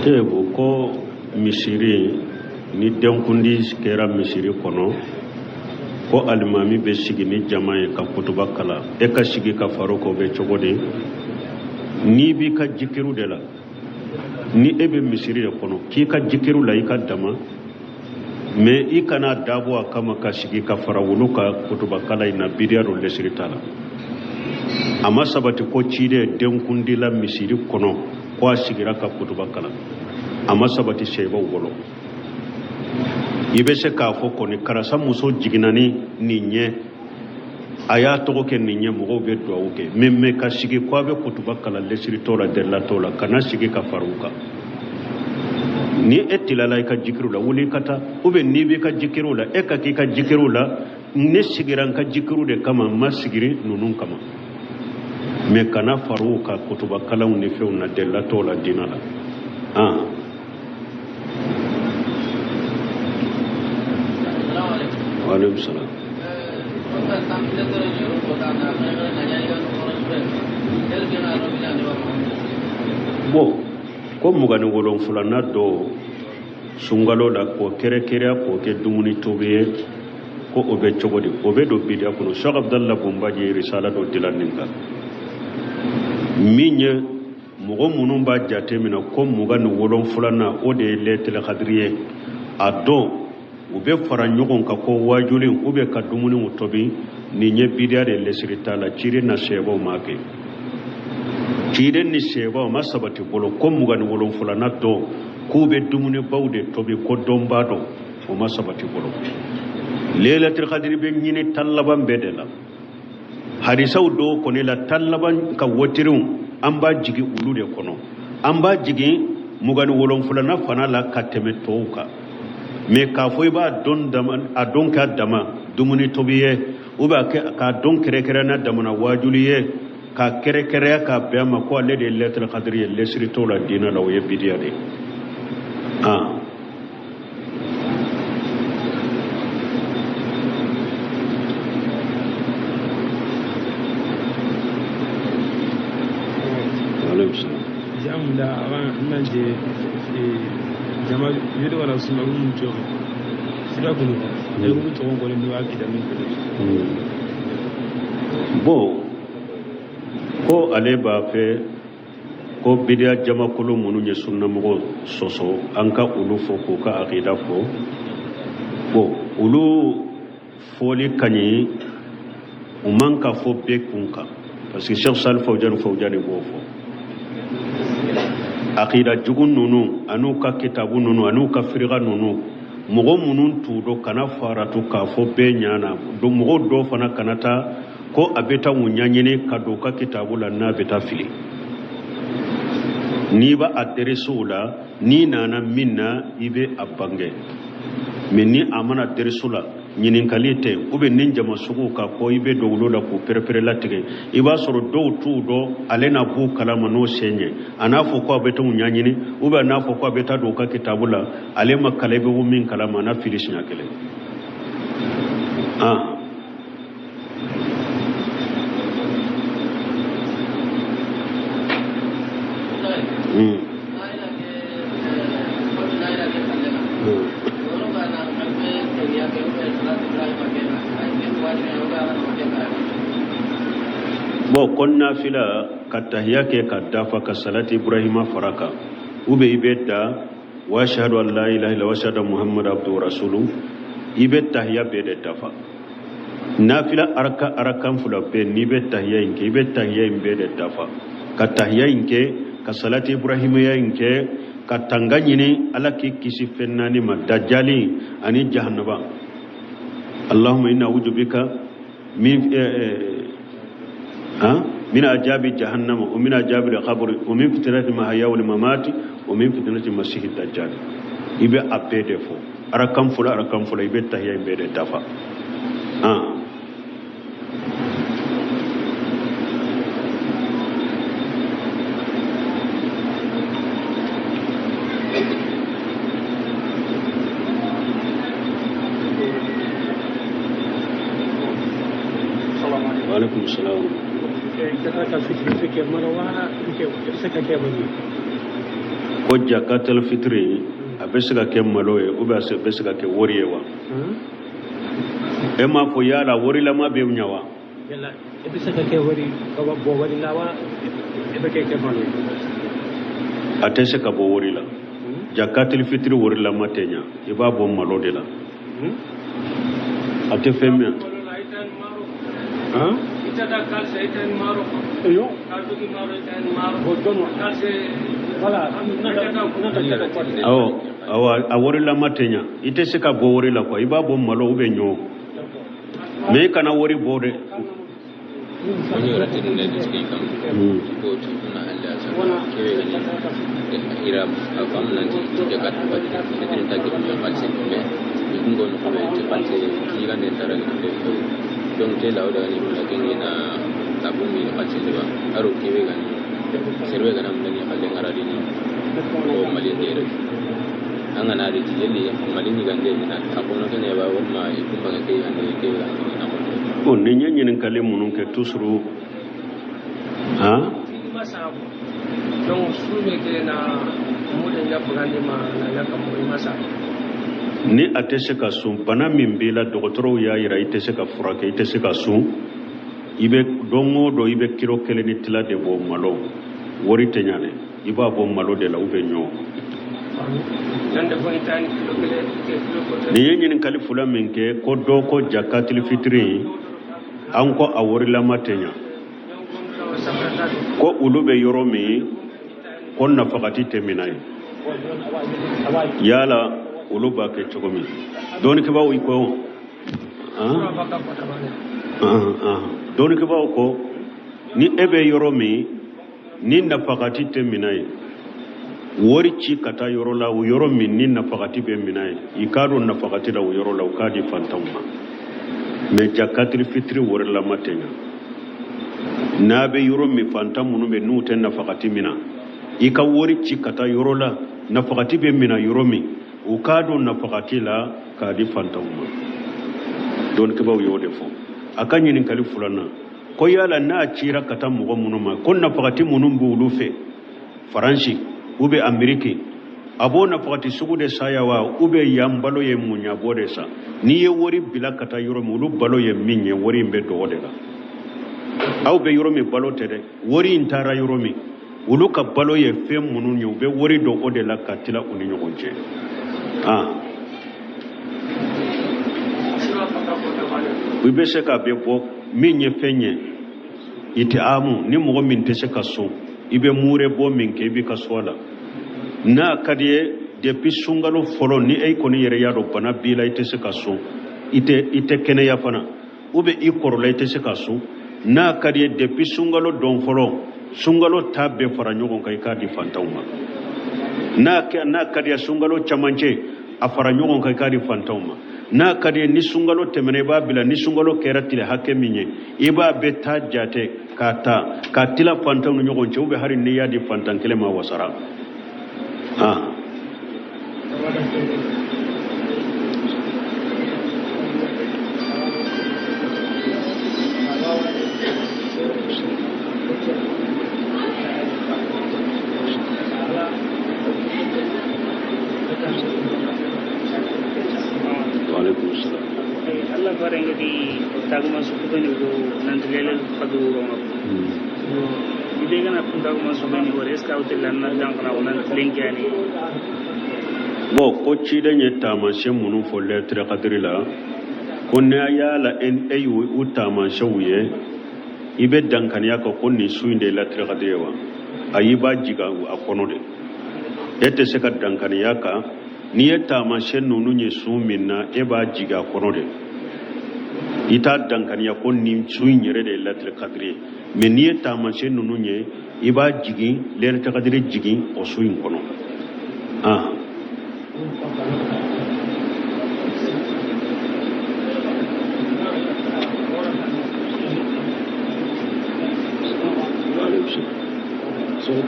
E ko misiri ni denkundi kɛra misiri kɔnɔ, ko alimami bɛ sigi ni jama ye ka kutuba kalan, e ka sigi ka faro k'o bɛ cogo di? N'i b'i ka jikiru de la, ni e bɛ misiri de kɔnɔ, k'i ka jikiru la, i ka dama mais i kana dabɔ a kama ka sigi ka fara wulu ka kutuba kalan in na. Bidiya don, lesiri t'a la. A ma sabati ko ciden denkundi la misiri kɔnɔ ko a sigira ka kutuba kalan, a ma sabati seyibaw bolo. I bɛ se k'a fɔ kɔni karisa muso jiginna ni nin ye, a y'a tɔgɔ kɛ nin ye, mɔgɔw bɛ duwawu kɛ. Mais ka sigi ko a bɛ kutuba kalan, lesiri t'o la, delila t'o la. Kana sigi ka fara u kan. Ni e tilala i ka jikiru la, wuli i ka taa. Ou bien n'i b'i ka jikiru la, e ka k'i ka jikiru la. Ne sigira n ka jikiru de kama, n ma sigiri ninnu kama. Mais kana fara u ka kutuba kalanw ni fɛnw na, delila t'o la diinɛ la. Waaleykum salaam. Bon, ko 27nan don sunkalo la, k'o kɛrɛkɛrɛya k'o kɛ dumuni tobi ye, ko o bɛ cogo di? O bɛ don bidiya kɔnɔ. Sheikh Abdallah Bumbaji ye risala dɔ dilan nin kan, min ye mɔgɔ minnu b'a jate minɛ ko 27nan o de ye lɛtɛlɛ kadiri ye, a dɔn u bɛ fara ɲɔgɔn kan ko wajuli u bɛ ka dumuniw tobi, nin ye bidiya de, lesiri t'a la. Ciden na sɛbɛw ma kɛ, ciden ni sɛbɛw ma sabati bolo ko 27nan dɔn k'u bɛ dumunibaw de tobi ko dɔnba dɔn, o ma sabati bolo. Lailatul kadiri bɛ ɲini tan laban bɛɛ de la. Hadisaw dɔw kɔni la, tan laban ka wotiriw, an b'a jigin olu de kɔnɔ, an b'a jigin 27nan fana la ka tɛmɛ tɔw kan. Mais k'a fɔ i b'a dɔn dama, a dɔn k'a dama dumuni tobi ye, ou bien k'a dɔn kɛrɛnkɛrɛnnenya damana wajuli ye, k'a kɛrɛnkɛrɛnya k'a bɛn a ma ko ale de ye lailatul kadiri ye, lesiri t'o la diinɛ la, o ye bidiya de ye. Waaleykum salaam. Jamda nanje jama yiri wala suma mun jogo sira kunu e ko to ko ni wa kita min. Bon, ko ale b'a fɛ ko bidiya jamakulu minnu ye sunnamɔgɔ sɔsɔ, an ka olu fɔ k'u ka akida fɔ. Bon, olu fɔli ka ɲi, u man ka fɔ bɛɛ kun kan, parce que Cheikh Salih Fawzan Fawzan b'o fɔ. Akida jugu ninnu an'u ka kitabu ninnu an'u ka firiga ninnu, mɔgɔ minnu t'u dɔn, kana faratu k'a fɔ bɛɛ ɲana. Mɔgɔ dɔw fana kana taa ko a bɛ taa u ɲɛɲini ka don u ka kitabu la, n'a bɛ taa fili. N'i b'a adressé la, n'i nana min na, i bɛ a bange. Mais ni a mana adressé la, ɲininkali tɛ, ou bien ni jama sugu ka ko i bɛ don olu la k'u perepere latigɛ, i b'a sɔrɔ dɔw t'u dɔn, ale n'a b'u kalama n'o sen ye, a n'a fɔ ko a bɛ taa u ɲɛɲini, ou bien a n'a fɔ ko a bɛ taa don u ka kitabu la, ale ma kala, i bɛ bɔ min kalama, a n'a fili siɲɛ kelen. Bon, ko nafila ka tahiya kɛ ka dafa ka salati Ibrahima fara kan, ou bien i bɛ da wa ashhadu an la ilaha illa wa ashhadu Muhammad abdu wa rasulu, i bɛ tahiya bɛɛ de dafa. Nafila araka arakan fila bɛɛ, n'i bɛ tahiya in kɛ, i bɛ tahiya in bɛɛ de dafa, ka tahiya in kɛ, ka salati Ibrahimiya in kɛ, ka tanga ɲini Ala k'i kisi fɛn naani ma, dajali ani jahannaba. Allahumma inna a'udhu bika min min ajabi jahannama wa min ajabi al-qabr wa min fitnati mahya wal mamati wa min fitnati masihi dajjal. I bɛ a bɛɛ de fɔ arakan fila arakan fila, i bɛ tahiya in bɛɛ de dafa. Waaleykum salaam. Ko jakatal fitiri a bɛ se ka kɛ malo ye ou bien a bɛ se ka kɛ wari ye wa? E m'a fɔ yala warilama bɛ ɲa wa? Yala e bɛ se ka kɛ wari ka bɔ wari la wa e bɛ kɛ malo ye? A tɛ se ka bɔ wari la. Jakatal fitiri warilama tɛ ɲa, i b'a bɔ malo de la. A tɛ fɛn min. Awɔ, awɔ, a warilama tɛ ɲa. I tɛ se ka bɔ wari la quoi, i b'a bɔ malo ou bien ɲɔ. Mais i kana wari bɔ dɛ. Donc te lawda ni la kengi na tabumi xalsindi ba aro kebe gani serbe gana mlani xalle ngaradi ni o malien de rek anga na de yeli malien ni gande na akono kene ba wonma ikumba ke ande kebe gani na ko o ni ɲɛ ɲininkali minnu kɛ toujours han donc su bɛ kɛ na mun de ɲɛ bagandi ma na ɲɛ ka mɔ i ma sa. Ni a tɛ se ka sun, bana min b'i la dɔgɔtɔrɔw y'a yira i tɛ se ka furakɛ, i tɛ se ka sun, i bɛ don o don i bɛ kilo 1 ni tila de bɔ malo, wari tɛ ɲa dɛ, i b'a bɔ malo de la ou bien ɲɔ. Nin ye ɲininkali fila min kɛ ko dɔ ko jakatil fitiri an ko a warilama tɛ ɲa, ko olu bɛ yɔrɔ min ko nafakati tɛ minɛ ye, yala olu b'a kɛ cogo min? Dɔnnikɛbaaw ko dɔnnikɛbaaw ko ni e bɛ yɔrɔ min ni nafakati tɛ minɛ ye, wari ci ka taa yɔrɔ la o yɔrɔ min ni nafakati bɛ minɛ ye, i k'a dɔn nafakati la o yɔrɔ la u k'a di fantanw ma. Mais jakatiri fitiri warilama tɛ ɲa. N'a bɛ yɔrɔ min fantan minnu bɛ n'u tɛ nafakati minɛ, i ka wari ci ka taa yɔrɔ la nafakati bɛ minɛ yɔrɔ min, u k'a dɔn nafakati la k'a di fantanw ma. Dɔnnikɛbaaw y'o de fɔ. A ka ɲininkali filanan ko yala n'a cira ka taa mɔgɔ minnu ma ko nafakati minnu b'olu fɛ Faransi ou bien Ameriki, a b'o nafakati sugu de saya wa ou bien yan balo ye mun ye a b'o de sa? N'i ye wari bila ka taa yɔrɔ min olu balo ye min ye, wari in bɛ don o de la. Aw bɛ yɔrɔ min balo tɛ dɛ, wari in taara yɔrɔ min olu ka balo ye fɛn minnu ye, u bɛ wari don o de la ka tila u ni ɲɔgɔn cɛ. I bɛ se k'a bɛɛ bɔ min ye fɛn ye i tɛ amu ni mɔgɔ min tɛ se ka sun, i bɛ mure bɔ min kɛ i b'i ka so a la. N'a ka di ye depuis sunkalo fɔlɔ ni e kɔni yɛrɛ y'a dɔn bana b'i la i tɛ se ka sun, i tɛ kɛnɛya fana, ou bien i kɔrɔla i tɛ se ka sun, n'a ka di ye depuis sunkalo don fɔlɔ sunkalo ta bɛɛ fara ɲɔgɔn kan i k'a di fantanw ma. N'a ka di ye sunkalo camancɛ a fara ɲɔgɔn kan i k'a di fantanw ma. N'a ka di ye ni sunkalo tɛmɛna i b'a bila, ni sunkalo kɛra tile hakɛ min ye i b'a bɛɛ ta jate k'a ta k'a tila fantanw ni ɲɔgɔn cɛ, ou bien hali n'i y'a di fantan kelen ma wasara. Allah farengedi taguma sukubeni do nantilele fadu ronga idega na taguma sukubeni wore eska utella na jangana onan tilenkani bon ko ciden ye taamasiyɛn minnu fɔ lɛtiri kadiri la ko ne y'a la e y'u taamasiyɛnw ye i bɛ dankaniya kan ko nin su in de ye lɛtiri kadiri ye wa? Ayi, i b'a jigin a kɔnɔ de, e tɛ se ka dankaniya kan. N'i ye taamasiyɛn ninnu ye su min na e b'a jigin a kɔnɔ de, i t'a dankaniya ko nin su in yɛrɛ de ye lɛtiri kadiri ye. Mais n'i ye taamasiyɛn ninnu ye i b'a jigin lɛtiri kadiri jigin o su in kɔnɔ.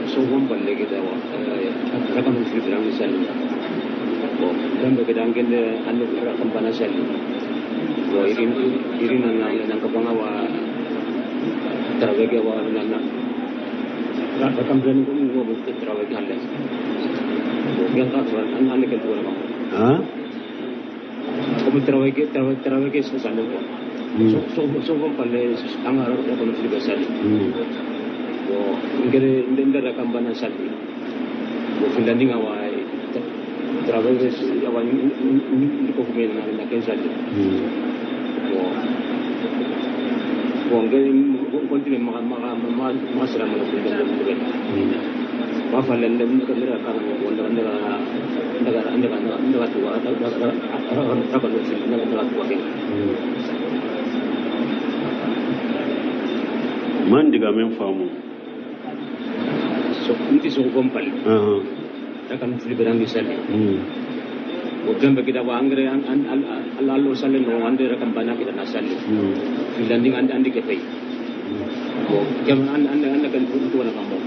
Sohon balle kita wa rakam fil sali bo dambe kita angkende anu rakam bana sali bo irin irin na nang kapanga wa tarawege wa na rakam brani ko mo bo tarawege halle. Bon kan an an ke tuwa ma ha comme travail ke travail ke salli quoi so so palle an ga rakam fili salli bon ngere ndenda rakam bana salli bon filandi nga wa travail ke awa ni ko fume na na ken salli bon bon ngere continue ma ma ma ma sera ma ko ndenda ma fa le ndenda ka ndenda ka wanda ndenda ndenda ndenda ndenda tuwa rakam fili ndenda tuwa ken man diga men faamu so nti so ko palle rakam fili berangi salli o gembe kita wa angre an an allo salli no ande rakam bana kita na salli filandi ande ande ke fay bo gem an an an kan tu wana kambo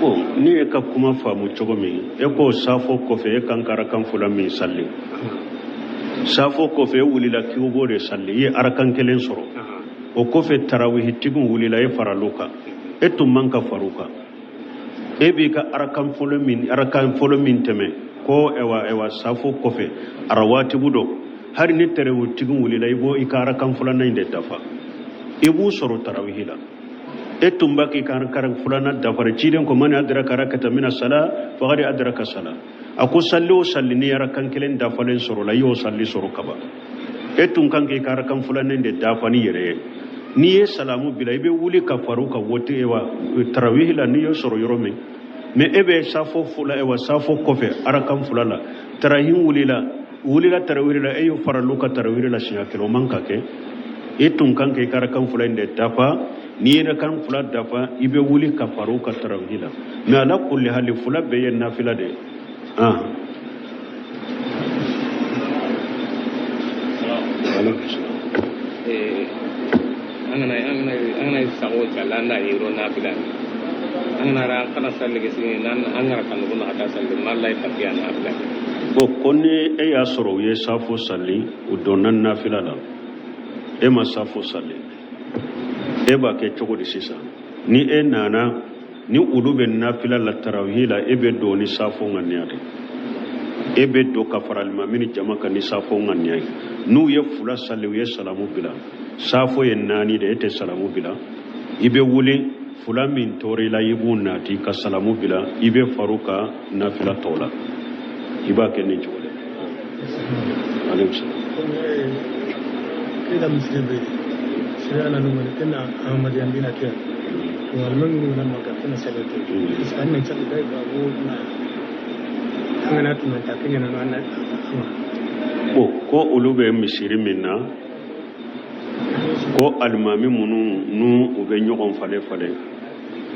bon ni e ka kuma faamu cogo min e ko safo kɔfɛ e kan ka arakan fila min salli safo kɔfɛ e wulila k'i b'o de salli i ye arakan kelen sɔrɔ o kɔfɛ tarawihitigiw wulila e faral'o kan e tun man ka far'o kan e b'i ka arakan fɔlɔ min tɛmɛ ko ewa safo kɔfɛ arawatibu dɔ hali ni tarawihitigiw wulila i b'o i ka arakan filanan in de dafa i b'u sɔrɔ tarawihi la e tun b'a k'i ka arakan filanan dafara ciden ko mani adraka rakata mina sala faqad adraka sala a ko salli o salli ni arakan kelen dafalen sɔrɔ la i y'o salli sɔrɔ kaban e tun kan k'i ka arakan filanan de dafa ni yɛrɛ ye n'i ye salamu bila i bɛ wuli ka far'u kan wote ewa tarawihi la n'i y'o sɔrɔ yɔrɔ min mais e bɛ safo fila ewa safo kɔfɛ arakan fila la tarahin wulila tarawihi la e y'o faral'u ka tarawihi la siɲɛ kelen o man ka kɛ e tun kan k'i ka arakan fila in de dafa n'i ye arakan fila dafa i bɛ wuli ka far'u ka tarawihi la mais ala kulli hali fila bɛɛ ye nafila de ye. An kana sago jala na yiro na bila an kana kana salli ke sini nan an kana kan ko na ta salli mallai tafiya na bila bon ko ni e y'a sɔrɔ u ye safo salli u donna nafila la e ma safo salli e b'a kɛ cogo di sisan ni e nana ni olu bɛ nafila la tarawihi la e bɛ don ni safo ŋaniya de e bɛ don ka fara alimami ni jama kan ni safo ŋaniya ye n'u ye fila salli u ye salamu bila safo ye naani de e tɛ salamu bila i bɛ wuli fila min tɔɔrɔ i la i b'u nati ka salamu bila i bɛ far'u ka nafila tɔ la i b'a kɛ nin cogo de aleykum salaam. Kila misiri bɛ sira na numa kena Ahmadiyya dina kɛ walima minnu na maka kena salatu parce que an na cakɛ ba ko na an kana tuma ta kenya na na bon ko olu bɛ misiri min na ko alimami minnu n'u u bɛ ɲɔgɔn falen falen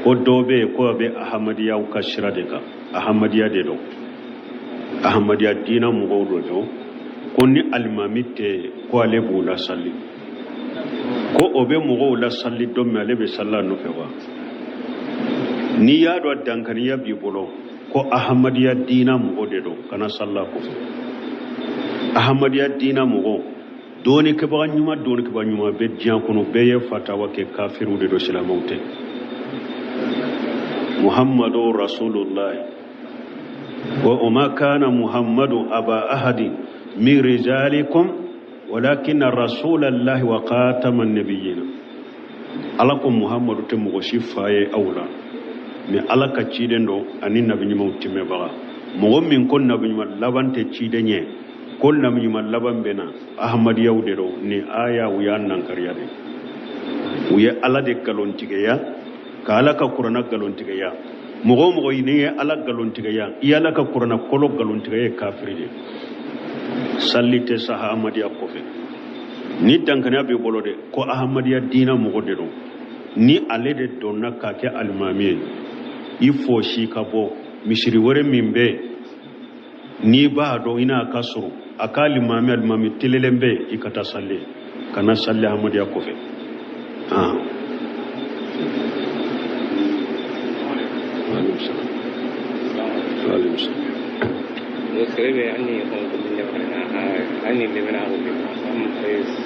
ko dɔw bɛ yen ko a bɛ ahamadiyaw ka sira de kan ahamadiya de don ahamadiya diina mɔgɔw de don ko ni alimami tɛ ko ale b'u lasali ko o bɛ mɔgɔw lasali don min ale bɛ sali a nɔfɛ wa n'i y'a dɔn dankaniya b'i bolo ko ahamadiya diina mɔgɔ de don kana sali a kɔfɛ ahamadiya diina mɔgɔ dɔɔnikɛbaga ɲuman dɔɔnikɛbaga ɲuman bɛ diɲɛ kɔnɔ bɛɛ ye fatawa kɛ kafiriw de don silamɛw tɛ muhammadu rasulullah wa ma kana muhammadu aba ahadin min rijalikum walakin rasulallahi wa khataman nabiyyin ala ko muhammadu tɛ mɔgɔ si fa ye aw la mais ala ka ciden don ani nabi ɲumanw tɛmɛbaga mɔgɔ min ko nabi ɲuman laban tɛ ciden ye ko nabi ɲuman laban bɛ na ahamadiyaw de don ni aya u y'a nankariya de u ye ala de nkalontigiya ka ala ka kuranna nkalontigiya mɔgɔ o mɔgɔ n'i ye ala nkalontigiya i ye ala ka kuranna kɔlɔ nkalontigiya ye kafiri de salli tɛ saha ahamadiya kɔfɛ ni dankaniya b'i bolo de ko ahamadiya diina mɔgɔ de don ni ale de donna k'a kɛ alimami ye i fɔsi ka bɔ misiri wɛrɛ min bɛ yen n'i b'a dɔn i n'a ka sɔrɔ a ka alimami telelen bɛ yen i ka taa salli kana salli ahamadiya kɔfɛ. Sere ani ani lemena ko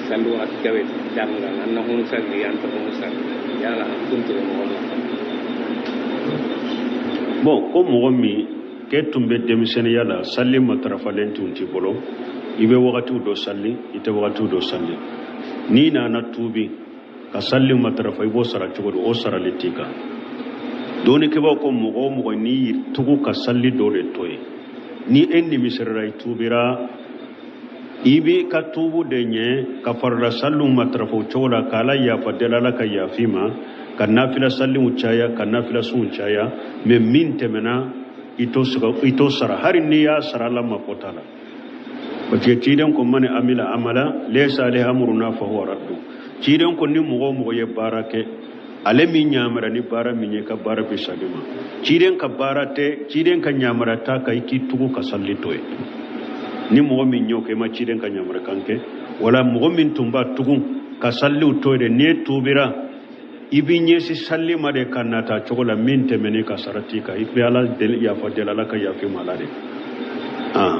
sandu atgawe danga anna hunu salli anta hunu salli yala kuntu mo bon ko mɔgɔ min K'e tun bɛ denmisɛnninya la, sali matarafalen tun t'i bolo, i bɛ wagatiw dɔ sali, i tɛ wagatiw dɔ sali. N'i nana tuubi ka sali matarafa, i b'o sara cogo di? O sarali t'i kan. Dɔnnikɛbaaw ko mɔgɔ o mɔgɔ n'i y'i tugu ka sali dɔ de to yen, ni e nimisirila, i tuubira, i b'i ka tuubu de ɲɛ ka farila saliw matarafa o cogo la, k'Ala yafa deli, Ala ka yafa i ma, ka nafila saliw caya, ka nafila sunw caya. Mais min tɛmɛna, i t'o sara. Hali n'i y'a sara, Ala mako t'a la, parce que ciden ko man amila amala laysa alayhi amruna fa huwa raddu. Ciden ko ni mɔgɔ o mɔgɔ ye baara kɛ, ale min ɲamara ni baara min ye, ka baara bɛ sagi ma. Ciden ka baara tɛ, ciden ka ɲamara t'a kan i k'i tugu ka sali to yen. Ni mɔgɔ min y'o kɛ, i ma ciden ka ɲamarakan kɛ. Wala mɔgɔ min tun b'a tugu ka saliw to yen de, n'i tuubira, i b'i ɲɛsin sali ma de ka nata cogo la. Min tɛmɛn'i ka, sara t'i kan. I bɛ Ala deli, yafa deli, Ala ka yafa i ma la de. Ah.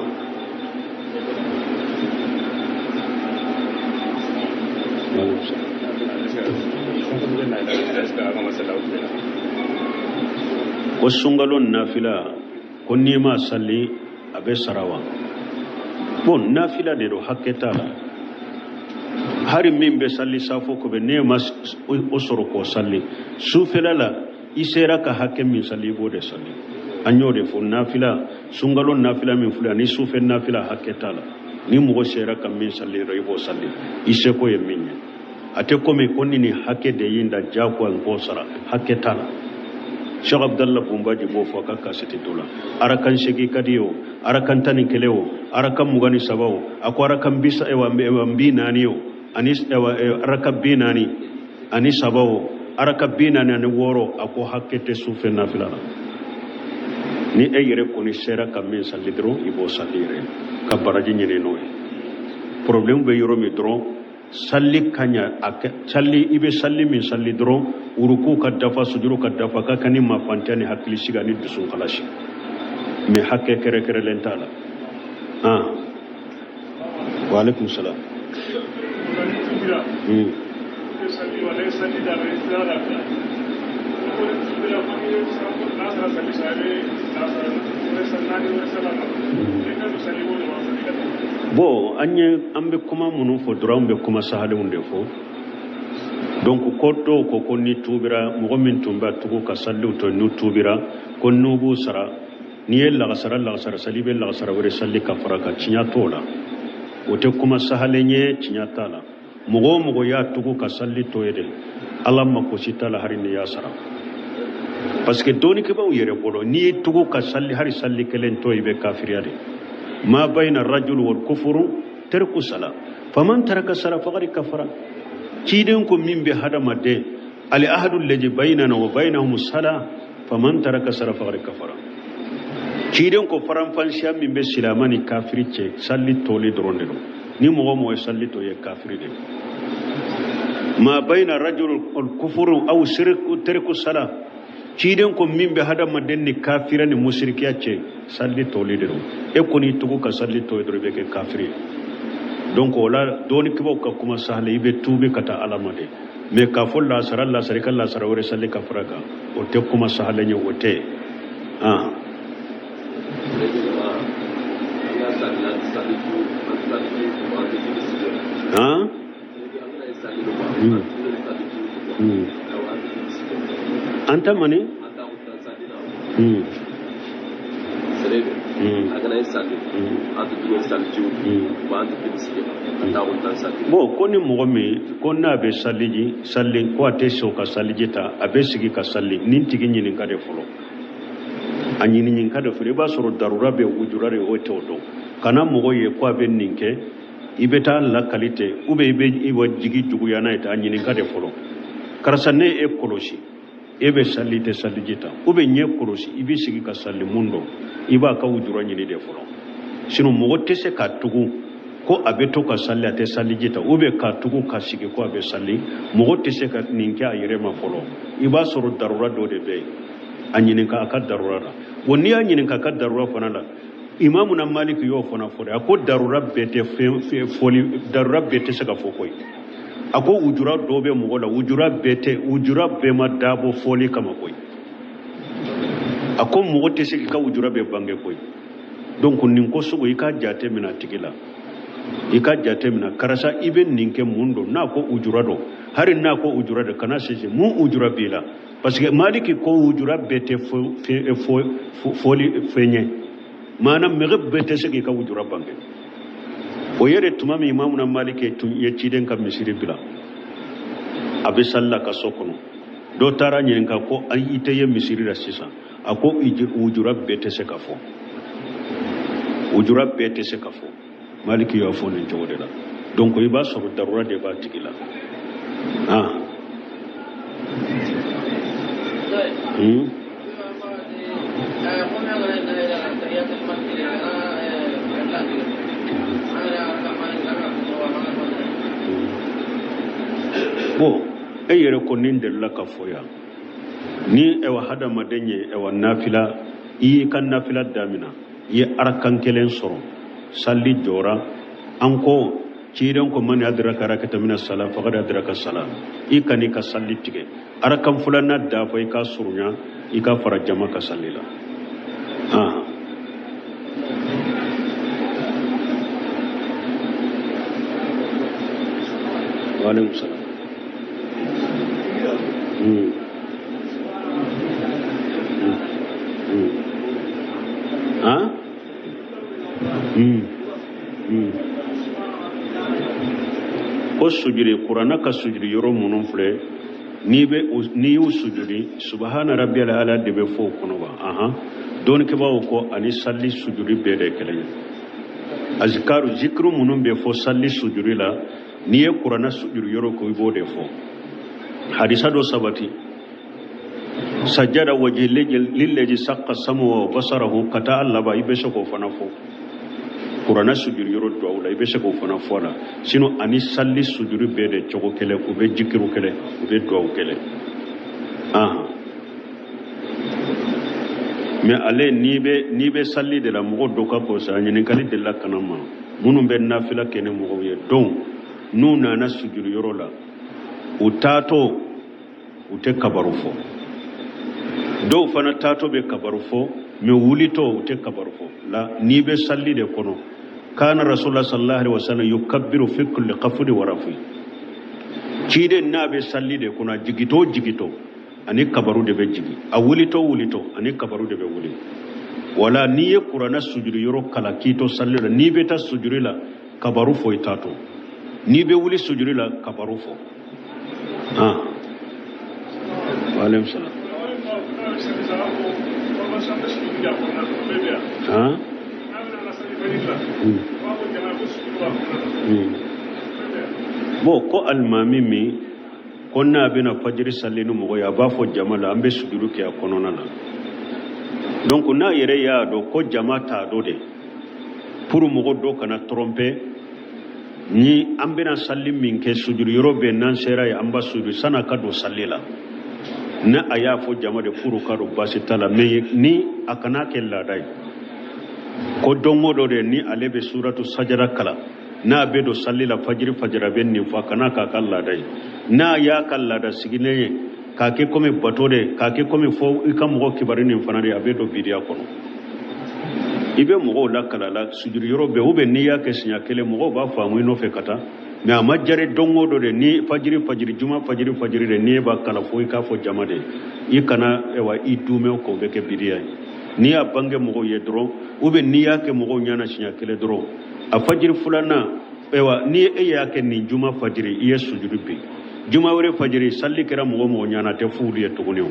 Ko sunkalo nafila, ko n'i ma sali, a bɛ sara wa? Bon, nafila de don, hakɛ t'a la. Hari min bɛ sali safo kɔfɛ, n'e ma o sɔrɔ k'o sali sufɛla la, i sera ka hakɛ min sali, i b'o de sali. An y'o de fɔ, nafila, sunkalo nafila min filɛ ani sufɛ nafila, hakɛ t'a la. Ni mɔgɔ sera ka min sali dɔrɔn, i b'o sali, i seko ye min ye. A tɛ komi ko ni nin hakɛ de ye n da diyagoya n k'o sara, hakɛ t'a la. Cheikh Abdallah Bunbaji b'o fɔ a ka kasɛti dɔ la. Arakan 8 ka di o, arakan 11 o, arakan 23 o, a ko arakan bisa ewa 40 o, ani ewa araka 43 o, araka 46, a ko hakɛ tɛ sufɛ nafila la. Ni e yɛrɛ kɔni sera ka min sali dɔrɔn, i b'o sali yɛrɛ ka baraji ɲini n'o ye. Problème bɛ yɔrɔ min dɔrɔn, sali ka ɲa a kɛ sali, i bɛ sali min sali dɔrɔn, uruku ka dafa, sujuru ka dafa, ka kan ni mafantɛ ni hakili sigi ani dusu kalasi, mais hakɛ kɛrɛnkɛrɛnlen t'a la. Ah, wa alaikum salam. Bon, an ye an bɛ kuma minnu fɔ dɔrɔn, an bɛ kuma sahalenw de fɔ. Donc ko dɔw ko ko ni tuubira, mɔgɔ min tun bɛ tugu ka saliw to, n'u tuubira, ko n'u b'u sara, n'i ye lagasara lagasara sali, i bɛ lagasara wɛrɛ sali ka fara kan. Tiɲɛ t'o la, o tɛ kuma sahalen ye, tiɲɛ t'a la. Mɔgɔ o mɔgɔ y'a tugu ka sali to ye dɛ, Ala mako si t'a la, hali n'i y'a sara. Parce que dɔnnikɛbaaw yɛrɛ bolo, n'i ye tugu ka sali, hali sali kelen to, i bɛ kafiriya de. Ma bayna rajul wal kufuru tarku sala, faman taraka sala faqad kafara. Ciden ko min bɛ hadamaden, al ahadu alladhi baynana wa baynahum sala, faman taraka sala faqad kafara. Ciden ko faranfansiya min bɛ silama ni kafiri cɛ, sali toli dɔrɔn de don. Ni mɔgɔ mɔgɔ ye sali to, ye kafiri de. Ma bayna rajul wal kufuru aw shirku tarku sala. Ciden ko min bɛ hadamaden ni kafira ni musirikiya cɛ, sali toli de don. E kɔni tugu ka sali to dɔrɔn, i bɛ kɛ kafiri ye. Donc o la, dɔnnikɛbaaw ka kuma sahale, i bɛ tuubi ka taa Ala ma de. Mais k'a fɔ lasara lasara, i ka lasara wɛrɛ sali ka fara kan, o tɛ kuma sahalen ye, o tɛ. Ah. Han? An ta mani? Bon, ko ni mɔgɔ min ko n'a bɛ saliji sali, ko a tɛ sɔn ka saliji ta, a bɛ sigi ka sali, ni tigi ɲininka de fɔlɔ, a ɲininka de fɔlɔ. I b'a sɔrɔ darura bɛ wujura de, o t'o dɔn. Kana mɔgɔ ye ko a bɛ nin kɛ, i bɛ taa lakali ten, ou bien i bɛ i wa jigi juguya n'a ye ten. A ɲininka de fɔlɔ: karisa, ne e kɔlɔsi, e bɛ sali tɛ saliji ta, ou bien ɲɛ kɔlɔsi, i bɛ sigi ka sali mun dɔn? I b'a ka wujura ɲini de fɔlɔ. Sinon mɔgɔ tɛ se k'a tugu ko a bɛ to ka sali, a tɛ saliji ta, ou bien k'a tugu ka sigi ko a bɛ sali. Mɔgɔ tɛ se ka nin kɛ a yɛrɛ ma fɔlɔ. I b'a sɔrɔ darura dɔ de bɛ yen, a ɲininka a ka darura la. Bon, n'i y'a ɲininka a ka darura fana la, imamu na Maliki y'o fana fɔ dɛ. A ko darura bɛɛ tɛ fɛn fɔli, darura bɛɛ tɛ se ka fɔ koyi. A ko wujura dɔw bɛ mɔgɔ la, wujura bɛɛ tɛ, wujura bɛɛ ma dabɔ fɔli kama koyi. A ko mɔgɔ tɛ se k'i ka wujura bɛɛ bange koyi. Donc nin ko sugu i ka jate minɛ a tigi la, i ka jate minɛ karisa i bɛ nin kɛ mun don, n'a ko ujura don, hari n'a ko ujura don, kana sese mun ujura b'i la, parce que Maliki ko ujura bɛɛ tɛ fɔli fɛn ye, maana mɛgɛ bɛɛ tɛ se k'i ka ujura bange. O yɛrɛ tuma min Imamuna Maliki tun ye ciden ka misiri bila, a bɛ sali la ka so kɔnɔ, dɔ taara ɲininka ko i tɛ ye misiri la sisan, a ko ujura bɛɛ tɛ se ka fɔ, ujura bɛɛ tɛ se ka fɔ. Maliki y'a fɔ nin cogo de la. Donc i b'a sɔrɔ darura de b'a tigi la. Bon, e yɛrɛ ko nin delila ka fɔ yan, ni ɛwa hadamaden ye ɛwa nafila, i y'i ka nafila damina, i ye arakan kelen sɔrɔ, salli jɔra, an ko ciden ko man adraka rakata mina sala faqad adraka sala, i kan'i ka salli tigɛ, arakan filanan dafa i ka surunya, i ka fara jama ka salli la. Wa alaikum salam. Ko sujudi Kurana ka sujudi yɔrɔ minnu filɛ, n'i y'u sujudi subahana rabbiyal ala de bɛ fɔ o kɔnɔ wa. Dɔnnikɛbaaw ko ani salli sujudi bɛɛ de ye kelen ye. Azikaru zikiru minnu bɛ fɔ salli sujudi la, n'i ye Kurana sujudi yɔrɔ ko i b'o de fɔ. Hadisa dɔ sabati, sajada waji lillazi saqqa samu wa basarahu, ka taa laban i bɛ se k'o fana fɔ. Kurana sujudi yɔrɔ duwawu la i bɛ se k'o fana fɔ a la. Sinon ani salli sujudi bɛɛ de cogo kelen, u bɛ jikiru kelen, u bɛ duwawu kelen. Mais ale n'i bɛ salli de la, mɔgɔ dɔ ka ko sa ɲininkali delila ka na ma, minnu bɛ nafila kɛ ni mɔgɔw ye, donc n'u nana sujudi yɔrɔ la, u taatɔ u tɛ kabaru fɔ, dɔw fana taatɔ bɛ kabaru fɔ, mais wulitɔ u tɛ kabaru fɔ. La n'i bɛ salli de kɔnɔ, kana rasulullah sallallahu alaihi wasallam yukabbiru fi kulli qafdi wa rafi, ciden n'a bɛ salli de kɔnɔ, a jigitɔ jigitɔ ani kabaru de bɛ jigin, a wulitɔ wulitɔ ani kabaru de bɛ wuli. Wala n'i ye Kurana sujudi yɔrɔ kalan k'i to salli la, n'i bɛ taa sujudi la kabaru fɔ i taatɔ, n'i bɛ wuli sujudi la kabaru fɔ. Wa alaikum salam. Bon, ko alimami min ko n'a bɛna fajiri sali ni mɔgɔ ye, a b'a fɔ jama la an bɛ sujudu kɛ a kɔnɔna la. Donc n'a yɛrɛ y'a dɔn ko jama t'a dɔn de, pour mɔgɔ dɔ kana tromper, ni an bɛna sali min kɛ sujudu yɔrɔ bɛɛ n'an sera yen an b'a sujudu san'a ka don sali la. Ni a y'a fɔ jama de pour ka don baasi t'a la, mais ni a kana kɛ laada ye ko don o don de ni ale bɛ suratu sajada kalan, n'a bɛ don sali la fajiri fajiri a bɛ nin fɔ, a kana k'a ka laada ye. N'a y'a ka laada sigilen ye k'a kɛ komi bato de, k'a kɛ komi fɔ i ka mɔgɔ kibaru nin fana de, a bɛ don bidiya kɔnɔ. I bɛ mɔgɔw lakala la sujudi yɔrɔ bɛɛ, ou bien n'i y'a kɛ siɲɛ kelen mɔgɔw b'a faamu i nɔfɛ ka taa, mais a ma jari don o don de, ni fajiri fajiri juma fajiri fajiri de n'i b'a kalan fo i k'a fɔ jama de, i kana ɛwa i dumɛ o kɔ, o bɛ kɛ bidiya ye. N'i y'a bange mɔgɔw ye dɔrɔn, ou bien n'i y'a kɛ mɔgɔw ɲɛna siɲɛ kelen dɔrɔn, a fajiri filanan ɛwa ni e y'a kɛ nin juma fajiri i ye sujudi bin, juma wɛrɛ fajiri sali kɛra mɔgɔ mɔgɔ ɲɛna a tɛ f'olu ye tuguni o,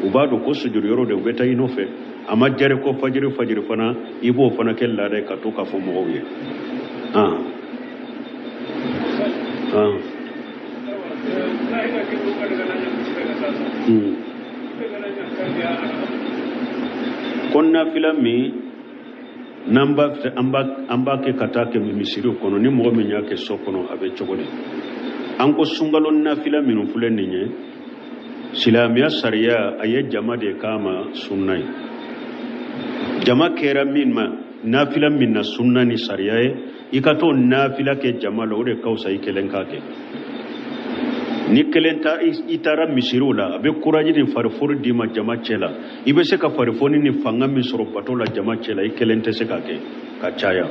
u b'a dɔn ko sujudi yɔrɔ de u bɛ taa i nɔfɛ. A ma jari ko fajiri fajiri fana i b'o fana kɛ laada ye ka to k'a fɔ mɔgɔw ye. Ko nafila min n'an b'a fɛ an b'a kɛ ka taa kɛ misiri kɔnɔ, ni mɔgɔ min y'a kɛ so kɔnɔ a bɛ cogo di? An ko sunkalo nafila minnu filɛ nin ye, silamɛya sariya a ye jama de k'a ma sunna ye. Jama kɛra min ma nafila min na sunna ni sariya ye, i ka t'o nafila kɛ jama la, o de ka fisa i kelen k'a kɛ. Ni kelen ta i taara misiriw la, a bɛ courage ni farifoni d'i ma jama cɛ la. I bɛ se ka farifoni ni fanga min sɔrɔ bato la jama cɛ la, i kelen tɛ se k'a kɛ ka caya.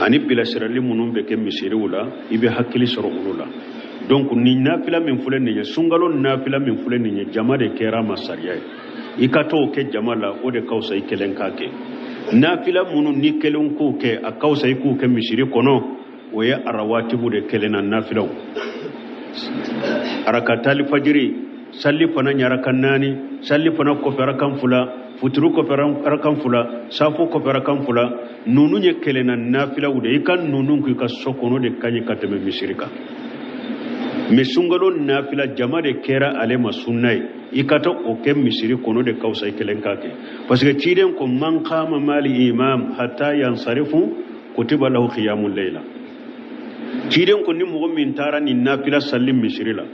Ani bilasirali minnu bɛ kɛ misiriw la, i bɛ hakili sɔrɔ olu la. Donc nin nafila min filɛ nin ye, sunkalo nafila min filɛ nin ye, jama de kɛra a ma sariya ye. I ka t'o kɛ jama la, o de ka fisa i kelen k'a kɛ. Nafila minnu ni kelen k'o kɛ, a ka fisa i k'o kɛ misiri kɔnɔ, o ye arawatibu de kelen na nafilaw. Arakatali fajiri, salli fana ɲaraka 4, salli fana kɔfɛ arakan 2, futuru kɔfɛ arakan 2, safo kɔfɛ arakan 2, ninnu ye kelen na nafilaw de. I ka ninnu k'i ka so kɔnɔ de ka ɲi ka tɛmɛ misiri kan. Mais sunkalo nafila jama de kɛra ale ma sunna ye, i ka taa o kɛ misiri kɔnɔ de ka fisa i kelen k'a kɛ. Parce que ciden ko man qama mali imam hatta yansarifu kutiba lahu qiyamul layla. Ciden ko ni mɔgɔ min taara nin nafila salli misiri la,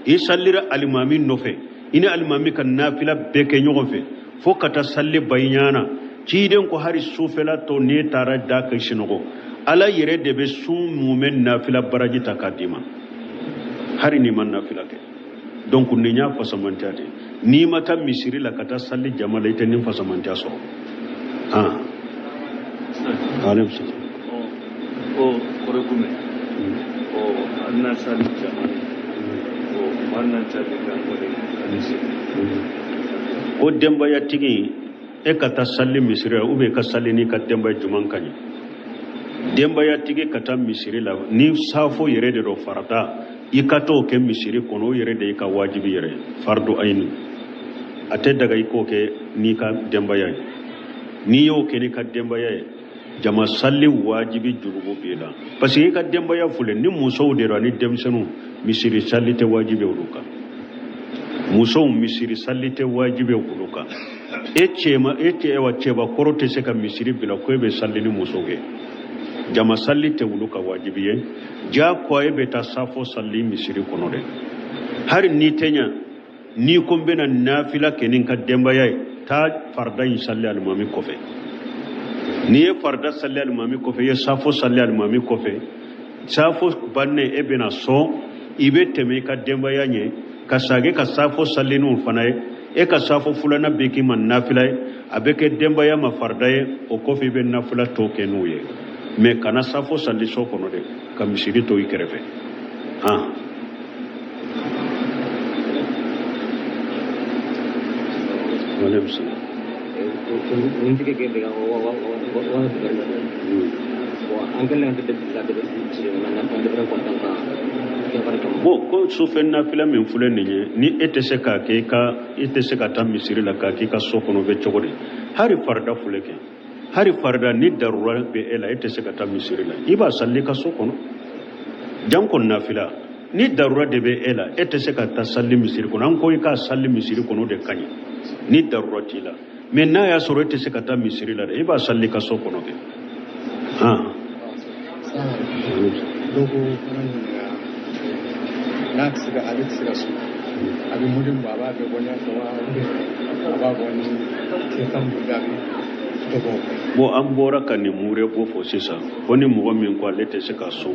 i sallira alimami nɔfɛ, i ni alimami ka nafila bɛɛ kɛ ɲɔgɔn fɛ fo ka taa salli bayiɲana, ciden ko hari sufɛla tɔ n'e taara da k'i sinɔgɔ, Ala yɛrɛ de bɛ sun mumɛ nafila baraji ta k'a d'i ma, hari n'i ma nafila kɛ. Donc nin y'a fasamantiya de ye. N'i ma taa misiri la ka taa salli jama la, i tɛ nin fasamantiya sɔrɔ. Aleykum salaam. O kɔrɔ gumɛ o an na salli jama o an na salli kan kɔni ani sigi. Ko denbayatigi, e ka taa salli misiri la ou bien i ka salli n'i ka denbaya juman ka ɲi. Denbayatigi ka taa misiri la ni safo yɛrɛ de don farata, i ka t'o kɛ misiri kɔnɔ, o yɛrɛ de y'i ka wajibi yɛrɛ ye, fardu ayini. A tɛ daga i k'o kɛ n'i ka denbaya ye. N'i y'o kɛ n'i ka denbaya ye, jama salli wajibi jurumu b'i la. Parce que i ka denbaya filɛ, ni musow de don ani denmisɛnninw, misiri salli tɛ wajibi olu kan. Musow misiri salli tɛ wajibi olu kan. E cɛma, e cɛ wa cɛbakɔrɔ tɛ se ka misiri bila ko e bɛ salli ni musow ye. Jama salli tɛ olu ka wajibi ye. Diyagoya e bɛ taa safo salli misiri kɔnɔ dɛ. Hari n'i tɛ ɲa, n'i ko n bɛna nafila kɛ ni n ka denbaya ye, taa farida in salli alimami kɔfɛ. N'i ye farida salli alimami kɔfɛ, i ye safo salli alimami kɔfɛ, safo bannen e bɛna sɔn, i bɛ tɛmɛ i ka denbaya ɲɛ ka sage ka safo salli n'u fana ye. E ka safo filanan bɛ k'i ma nafila ye, a bɛ kɛ denbaya ma farida ye, o kɔfɛ i bɛ nafila tɔ kɛ n'u ye. Mais kana safo salli so kɔnɔ dɛ, ka misiri to i kɛrɛfɛ. Waaleykum salaam. Bon, ko sufɛ nafila min filɛ nin ye, ni e tɛ se k'a kɛ i ka, i tɛ se ka taa misiri la k'a k'i ka so kɔnɔ, o bɛ cogo di? Hari farida filɛ kɛ, hari farida ni darura bɛ e la, e tɛ se ka taa misiri la, i b'a salli i ka so kɔnɔ. Janko nafila, ni darura de bɛ e la, e tɛ se ka taa salli misiri kɔnɔ. An ko i k'a salli misiri kɔnɔ, o de ka ɲi ni darura t'i la. Mais n'a y'a sɔrɔ e tɛ se ka taa misiri la dɛ, i b'a salli i ka so kɔnɔ kɛ. Dɔw ko fana ɲininka n'a tɛ se ka, ale tɛ se ka sun, a bɛ muden bɔ, a b'a bɛɛ bɔ ɲɔgɔn fɛ wa, a b'a bɔ ni tile 15 a bɛ dɔ bɔ. Bon, an bɔra ka nin mure bɔ fɔ sisan, ko ni mɔgɔ min ko ale tɛ se ka sun,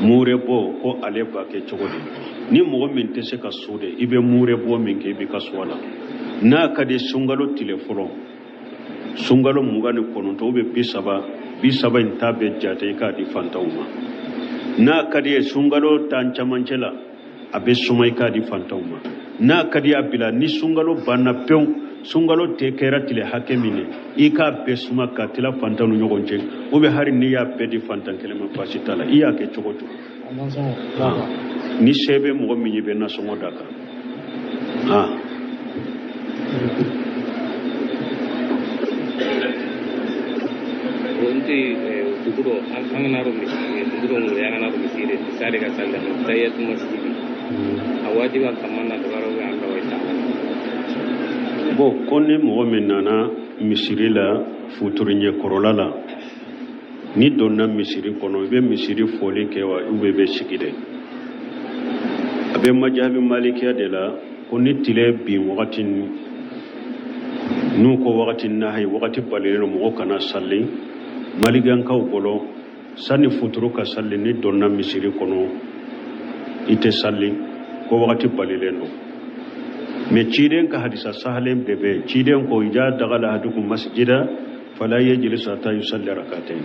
mure bɔ ko ale b'a kɛ cogo di? Ni mɔgɔ min tɛ se ka sun de, i bɛ mure bɔ min kɛ, i b'i ka sun a la. N'a ka di sunkalo tile fɔlɔ, sunkalo 29 ou bien 30, 30 in ta bɛ jate i k'a di fantanw ma. N'a ka di ye sunkalo tan camancɛ la, a bɛ suma i k'a di fantanw ma. N'a ka di a bila ni sunkalo banna pewu, sunkalo tɛ kɛra tile hakɛ min ye, i k'a bɛɛ suma ka tila fantanw ni ɲɔgɔn cɛ, ou bien hali n'i y'a bɛɛ di fantan kelen ma, baasi t'a la, i y'a kɛ cogo o cogo. Ni se bɛ mɔgɔ min ye, i bɛ nasɔngɔ d'a kan. Nte dugu dɔ, an kana dɔ dugu dɔ ŋolo, an kana dɔ misiri sari ka sali la tayatu masjidi a wajibi a kama na dabaro bɛ an dɔw ta. Bon, ko ni mɔgɔ min nana misiri la futuru ɲɛkɔrɔla la, ni donna misiri kɔnɔ, i bɛ misiri foli kɛ wa ou bien i bɛ sigi de? A bɛ majabi malikiya de la ko ni tile bin wagati n'u ko wagati nahi, wagati balilen don mɔgɔ kana sali, malikankaw bolo sani futuru ka sali, ni donna misiri kɔnɔ I tɛ sali ko wagati balilen don. Mais ciden ka hadisa sahalen de bɛ yen. Ciden ko ija dagala ahadukum masjida fala yajlis hatta yusalli rakatayn.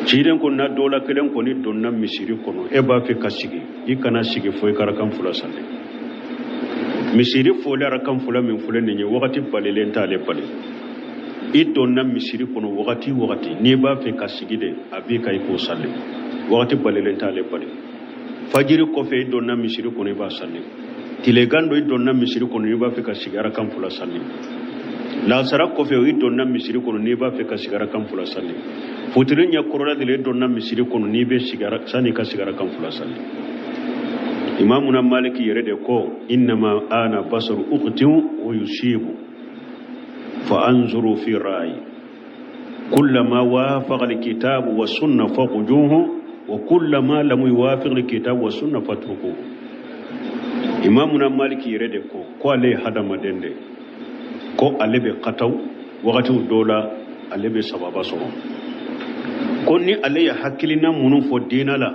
Ciden ko na dɔ la kelen kɔni donna misiri kɔnɔ, e b'a fɛ ka sigi, i kana sigi fo i ka rakan fila sali. Misiri fɔli rakan fila min filɛ nin ye, wagati balilen t'ale bali. I donna misiri kɔnɔ wagati wagati, n'i b'a fɛ ka sigi de, a b'i ka i k'o sali, wagati balilen t'ale bali. Fajiri kɔfɛ i donna misiri kɔnɔ, i b'a sali. Tilegan don, i donna misiri kɔnɔ, i b'a fɛ ka sigi, arakan fila sali. Lansara kɔfɛ i donna misiri kɔnɔ, n'i b'a fɛ ka sigi, arakan fila sali. Futiri ɲɛ kɔrɔla de la, i donna misiri kɔnɔ, n'i bɛ sigi, sani i ka sigi, arakan fila sali. Imamuna Maliki yɛrɛ de ko innama ana basaru uqtiu wa yusibu fa anzuru fi ra'yi kullama wafaqa alkitabu wa sunna faqujuhu wa kullama lam yuwafiq alkitabu wa sunna fatrukuhu. Imamuna Maliki yɛrɛ de ko ko ale ye hadamaden de, ko ale bɛ kataw wagatiw dɔ la, ale bɛ sababa sɔrɔ. Ko ni ale ye hakilina minnu fɔ diinɛ la,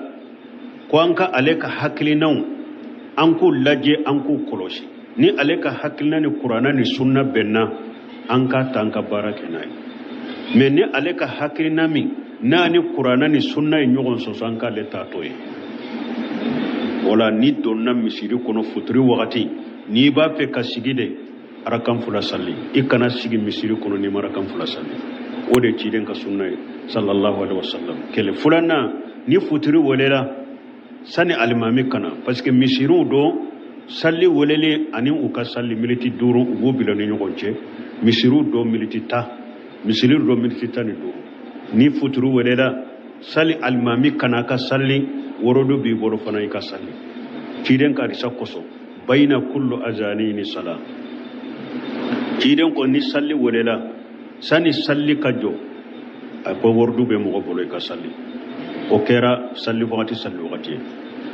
ko an ka ale ka hakilinaw an k'u lajɛ, an k'u kɔlɔsi. Ni ale ka hakilina ni kuranna ni sunna bɛnna, an k'a ta, an ka baara kɛ n'a ye. Mais ni ale ka hakilina min n'a ni kuranna ni sunna ye ɲɔgɔn sɔsɔ, an k'ale ta to yen. Wala n'i donna misiri kɔnɔ futiri wagati, n'i b'a fɛ ka sigi de, arakan fila sali. I kana sigi misiri kɔnɔ n'i ma arakan fila sali. O de ciden ka sunna ye sallallahu alaihi wasallam. Kɛlɛ filanan, ni futiri welela sani alimami kana, parce que misiriw don sali welelen ani u ka sali miniti 5 u b'u bila ni ɲɔgɔn cɛ. Misiriw don miniti 10, misiriw don miniti 15. Ni futiri welela sali alimami kana ka sali, worodu b'i bolo fana i ka sali. Ciden ka hadisa kosɔn bayina kullu azanini sala. Ciden ko ni sali welela sani sali ka jɔ, a ko worodu bɛ mɔgɔ bolo i ka sali. O kɛra sali wagati sali wagati ye.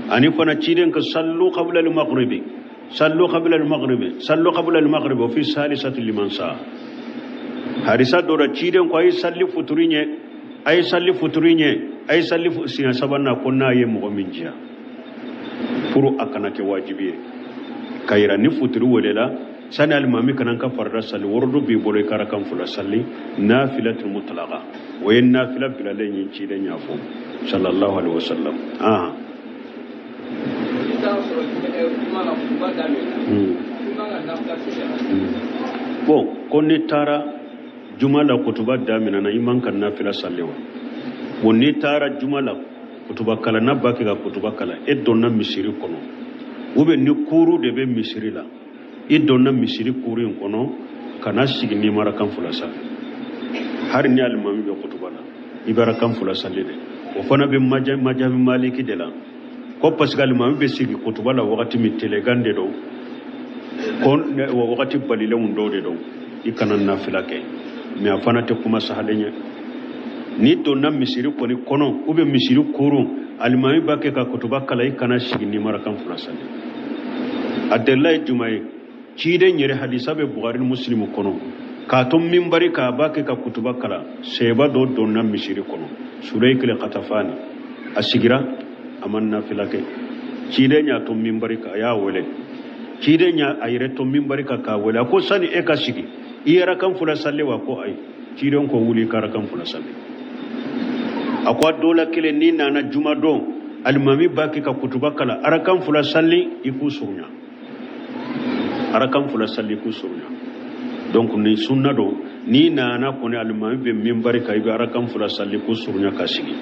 Ani fana ciden ka sallu qabla al-maghribi, sallu qabla al-maghribi, sallu qabla al-maghribi wa fi salisati liman sa. Hadisa dɔ la ciden ko a ye sali futuri ɲɛ, a ye sali futuri ɲɛ, a ye sali siɲɛ sabanan, ko n'a ye mɔgɔ min diya, pour a kana kɛ wajibi ye. Ka yira ni futuri welela sani alimami kana ka farida sali, worodu b'i bolo i ka rakan fila sali, nafilatul mutlaqa. O ye nafila bilalen ye, ciden y'a fɔ sallallahu alaihi wasallam. Bon, ko n'i taara juma la kutuba daminɛna, i man ka nafila sali wa? Bon, n'i taara juma la kutuba kalanna b'a kɛ ka kutuba kalan, e donna misiri kɔnɔ, ou bien ni kuru de bɛ misiri la, i donna misiri kuru in kɔnɔ, kana sigi n'i ma rakan fila sali. Hali ni alimami bɛ kutuba la, i bɛ rakan fila sali de. O fana bɛ majabi Maliki de la, ko parce que alimami bɛ sigi kutuba la wagati min, telegan de don, ko wagati balilenw dɔw de don, i kana nafila kɛ. Mais a fana tɛ kuma sahalen ye. N'i donna misiri kɔni kɔnɔ, ou bien misiri kurun, alimami b'a kɛ ka kutuba kalan, i kana sigi n'i ma rakan fila sali. A delila ye juma ye, ciden yɛrɛ hadisa bɛ Bukhari ni Muslim kɔnɔ, k'a to minbari k'a b'a kɛ ka kutuba kalan, sɛba dɔ donna misiri kɔnɔ, Suleyi Katafani, a sigira a ma nafila kɛ. Ciden y'a to minbari kan, a y'a wele. Ciden y'a a yɛrɛ to minbari kan k'a wele, a ko sani e ka sigi, i ye rakan fila sali wa? Ko ayi. Ciden ko wuli i ka rakan fila sali. A ko a dɔ la kelen, n'i nana juma don, alimami b'a kɛ ka kutuba kalan, arakan fila sali i k'u surunya, arakan fila sali i k'u surunya. Donc ni sunna don, n'i nana kɔni alimami bɛ minbari kan, i bɛ arakan fila sali k'u surunya ka sigi.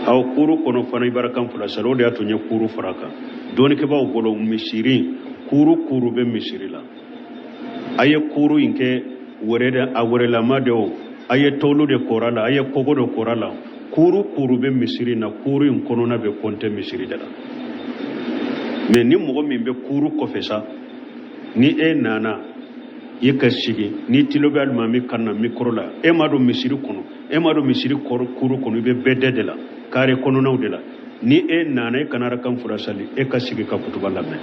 Aw kuru kɔnɔ fana i bɛ arakan fila sali. O de y'a to n ye kuru fara kan. Dɔnnikɛbaaw bolo misiri kuru kuru bɛ misiri la, a ye kuru in kɛ wɛrɛ de, a wɛrɛlama de o, a ye tolu de kɔrɔ la, a ye kogo de kɔrɔ la, kuru kuru bɛ misiri na, kuru in kɔnɔna bɛ kɔnte misiri de la. Mais ni mɔgɔ min bɛ kuru kɔfɛ sa, ni e nana i ka sigi, ni tilo bɛ alimami kan na mikoro la, e ma don misiri kɔnɔ, e ma don misiri kuru kɔnɔ, i bɛ bɛdɛ de la, kare kɔnɔnaw de la, ni e nana e kana rakan fila sali, e ka sigi ka kutuba lamɛn.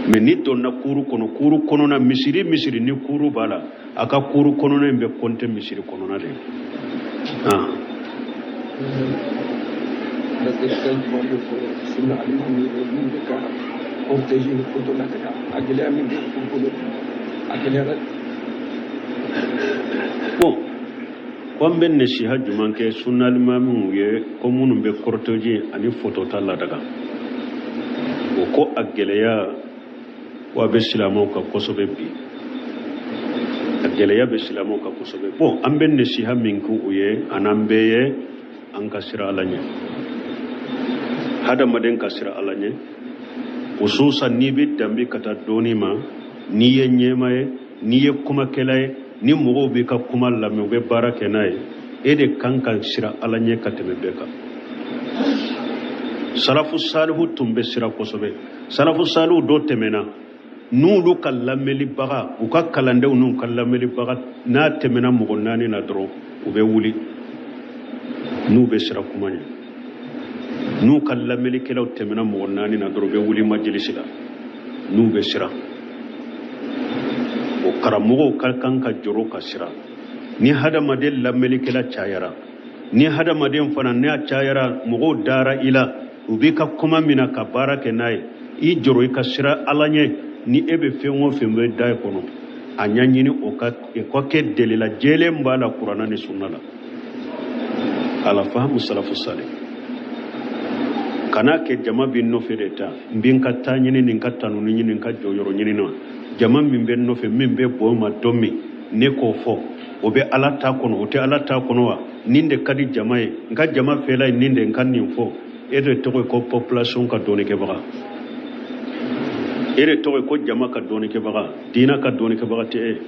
Mais n'i donna kuru kɔnɔ, kuru kɔnɔna, misiri misiri ni kuru b'a la, a ka kuru kɔnɔna in bɛ kɔnte misiri kɔnɔna de. Ah. Ladilikan jumɛn bɛ fɔ sunna alimami ye min bɛ ka cortège ni photo lataga, a gɛlɛya min bɛ u bolo, a gɛlɛyara? Bon, ko an bɛ nasiha jumɛn kɛ sunna alimamiw ye ko minnu bɛ cortège ani photo ta ladaga? O ko a gɛlɛya ko a bɛ silamɛw kan kosɛbɛ bi, a gɛlɛya bɛ silamɛw kan kosɛbɛ. Bon, an bɛ nasiha min kɛ u ye an'an bɛɛ ye, an ka siran Ala ɲɛ, hadamaden ka siran Ala ɲɛ, hususan n'i bɛ danbe ka taa dɔɔni ma, n'i ye ɲɛmaa ye, n'i ye kumakɛla ye, ni mɔgɔw b'i ka kuma lamɛn, u bɛ baara kɛ n'a ye, e de kan ka siran Ala ɲɛ ka tɛmɛ bɛɛ kan. Salafu salihu tun bɛ siran kosɛbɛ. Salafu salihu dɔ tɛmɛna n'olu ka lamɛnlibaga, u ka kalandenw n'u ka lamɛnlibaga, n'a tɛmɛna mɔgɔ naani na dɔrɔn, u bɛ wuli n'u bɛ siran kuma ɲɛ. N'u ka lamɛnlikɛlaw tɛmɛna mɔgɔ naani na dɔrɔn, u bɛ wuli majalisi la n'u bɛ siran. O karamɔgɔw ka kan ka jɔrɔ ka siran. Ni hadamaden lamɛnlikɛla cayara, ni hadamaden fana n'a cayara, mɔgɔw dara i la, u b'i ka kuma minɛ ka baara kɛ n'a ye, i jɔrɔ, i ka siran Ala ɲɛ. Ni e bɛ fɛn o fɛn bɛ da kɔnɔ, a ɲɛɲini o ka o ka kɛ delila jɛlen b'a la Kuranna ni sunna la, ala fahamu salafu salih. Kana kɛ jama b'i nɔfɛ de ta, n bɛ n ka taa ɲini ni n ka tanuni ɲini, n ka jɔyɔrɔ ɲini na. Jama min bɛ nɔfɛ, min bɛ bɔ ma don min ne k'o fɔ, o bɛ Ala ta kɔnɔ, o tɛ Ala ta kɔnɔ wa? Nin de ka di jama ye, n ka jama fɛla ye nin de, n ka nin fɔ. E de tɔgɔ ye ko population ka dɔɔnikɛbaga, e de tɔgɔ ye ko jama ka dɔɔnikɛbaga, diina ka dɔɔnikɛbaga tɛ e.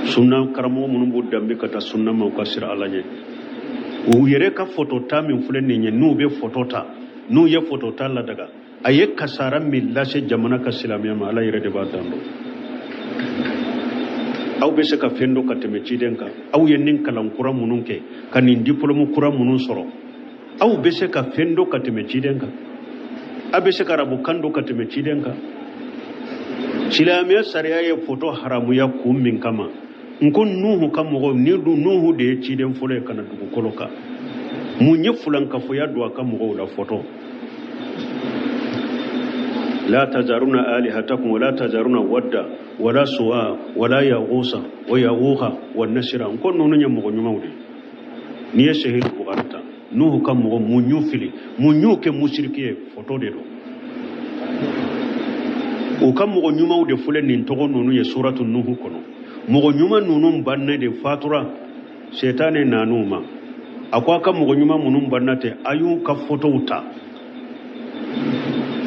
Sunna karamɔgɔ minnu b'u danbe ka taa sunna ma, u ka siran Ala ɲɛ. U yɛrɛ ka foto ta min filɛ nin ye, n'u bɛ foto ta, n'u ye foto ta ladaga, a ye kasara min lase jamana ka silamɛya ma, Ala yɛrɛ de b'a dan dɔn. Aw bɛ se ka fɛn dɔ ka tɛmɛ ciden kan? Aw ye nin kalan kura minnu kɛ, ka nin diplôme kura minnu sɔrɔ, aw bɛ se ka fɛn dɔ ka tɛmɛ ciden kan? Aw bɛ se ka arabukan dɔ ka tɛmɛ ciden kan? Silamɛya sariya ye foto haramuya kun min kama, n ko Nuhu ka mɔgɔw ni Nuhu de ye ciden fɔlɔ ye ka na dugukolo kan, mun ye fulankafoya don a ka mɔgɔw la? Foto. La tazaruna alihatakum wala tazaruna wadda wala suwa wala yagusa wa yaguha wa nasira. N ko ninnu ye mɔgɔ ɲumanw de ye. N'i ye Sahih Bukhari ta, Nuhu ka mɔgɔ mun y'u fili, mun y'u kɛ musiriki ye? Foto de don. U ka mɔgɔ ɲumanw de filɛ nin tɔgɔ ninnu ye suratu Nuhu kɔnɔ. Mɔgɔ ɲuman ninnu banna de, fatura, sɛtanɛ nan'u ma, a ko a ka mɔgɔ ɲuman minnu banna ten, a y'u ka fotow ta